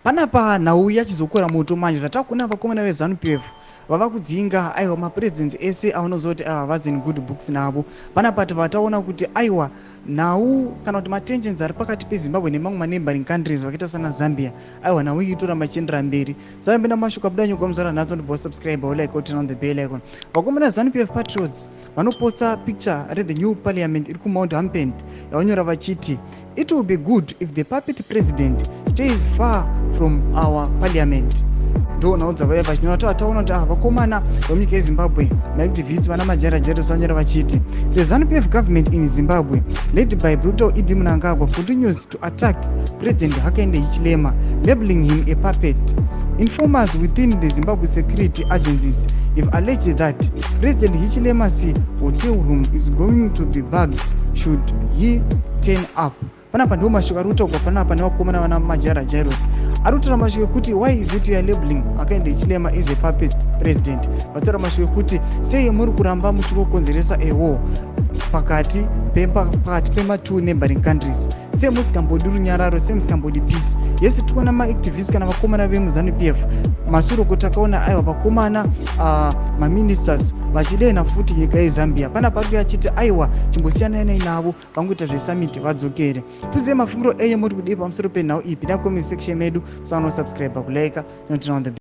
Panapa nhau yachizokora moto manje, zvatakuona vakomana veZanu PF vava kudzinga aiwa mapresidents ese avanoziva kuti havazi in good books navo. Panapa tava taona kuti aiwa nhau kana kuti matensions ari pakati peZimbabwe nemamwe maneighboring countries vakaita sana Zambia, aiwa nhau iyi itoramba ichiendera mberi. Sambenda mashoko abuda nyogwa muzara nhasi, ndobva subscribe, like, turn on the bell icon. Vakomana Zanu PF patriots vanoposta picture rethe new parliament iri kuMount Hampden, yavanyora vachiti, "It will be good if the puppet president stays far from our parliament." Ndo nhau dzavaiva vachinyora. Taona kuti vakomana vemunyika yeZimbabwe, maactivists vana Majaira Jairos, vanyora vachiti, "The ZANU PF government in Zimbabwe, led by brutal ED Mnangagwa, continues to attack President Hakainde Hichilema, labeling him a puppet. Informers within the Zimbabwe security agencies have alleged that President Hichilema's hotel room is going to be bugged should he turn up." Panapa ndo mashoko ari kutaurwa panapa nevakomana vana Majara Jairos, ari kutaura mashoko ekuti, "Why is it you are labeling Hakainde Hichilema as a puppet president?" Vataura mashoko ekuti, sei muri kuramba muchikokonzeresa a war pakati pema2 neighboring countries? Sei musikambodi runyararo? Sei musikambodi peace? Yesi tikuona maactivist kana vakomana vemuZANU PF, masure kuti takaona aiwa vakomana maministers vachidena futi nyika yeZambia. Panapa ari achiti, aiwa, chimbosiyanai navo, vangoita zvesummit vadzokere. Tiudzei mafungiro enyu, muri kudii pamusoro penhau iyi? Pinda comment section medu, musaona kusubscribe, kulike, tinoturn on the